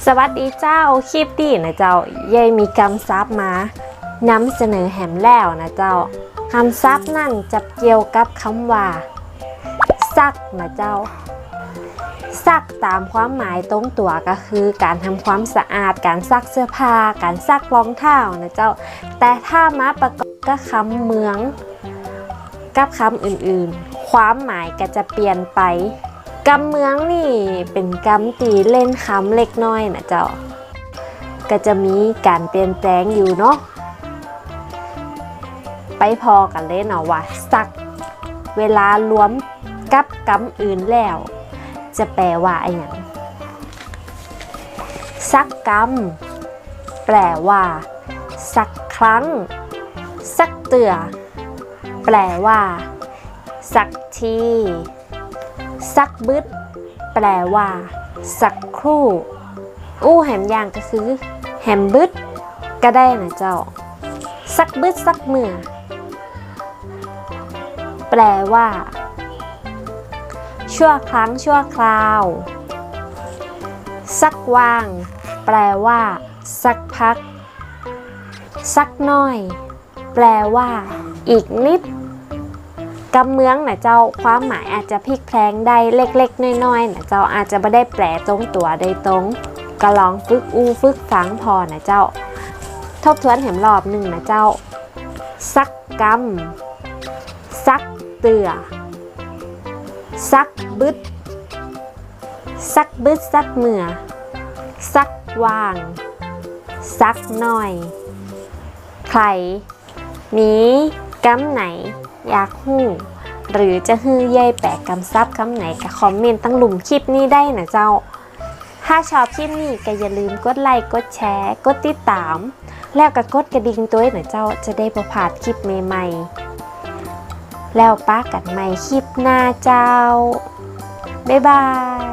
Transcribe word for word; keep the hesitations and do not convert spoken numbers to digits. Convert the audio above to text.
สวัสดีเจ้า คลิปนี้นะเจ้า เย้ยมีกำศัพท์มานำเสนอแหมแล้วนะเจ้า กำศัพท์นั้นจะเกี่ยวกับกำว่า ซักนะเจ้า ซักต๋ามความหมายตรงตั๋วก็คือก๋านทำความสะอาด ก๋านซักเสื้อผ้า ก๋านซักรองเท้านะเจ้า แต่ถ้ามาประกอบกับกำเมือง กับกำอื่นๆ ความหมายก็จะเปลี่ยนไป กำเมืองนี่เป๋นกำตี้เล่นกำเล็กน้อยนะเจ้า ก็จะมีก๋านเปลี่ยนแปลงอยู่เนาะ ไปผ่อกั๋นเลยเนาะว่า ซัก เวลารวมกับกำอื่นแล้ว จะแปลว่าอะหยัง ซักกำ แปลว่า สักครั้ง ซักเตื้อ แปลว่า สักที ซักบึด แปลว่า สักครู่ อู้แหมอย่างก็คือ แหมบึด ก็ได้นะเจ้า ซักบึดซักเมื่อ แปลว่า ชั่วครั้งชั่วคราว ซักวาง แปลว่า สักพัก ซักน้อย แปลว่า อีกนิด กำเมืองนะเจ้า ความหมายอาจจะพลิกแพลงได้เล็กๆ น้อยๆ นะเจ้า อาจจะบ่ได้แปลตรงตั๋วโดยตรง ก็ลองฝึกอู้ฝึกฟังผ่อนะเจ้า ทบทวนแหมรอบนึ่งนะเจ้า ซักกำ ซักเตื้อ ซักบึด ซักบึดซักเมื่อ ซักวาง ซักน้อย ใผ มีกำไหนอยากฮู้ หรือจะหื้อเย้ยแปลกำศัพท์กำไหนก็คอมเมนต์ตังลุ่มคลิปนี้ได้นะเจ้า ถ้าชอบคลิปนี้ก็อย่าลืมกดไลก์ กดแชร์ กดติดตาม แล้วก็กดกระดิ่งตวยนะเจ้า จะได้บ่พลาดคลิปใหม่ๆ แล้วปะกั๋นใหม่คลิปหน้าเจ้า บ๊ายบาย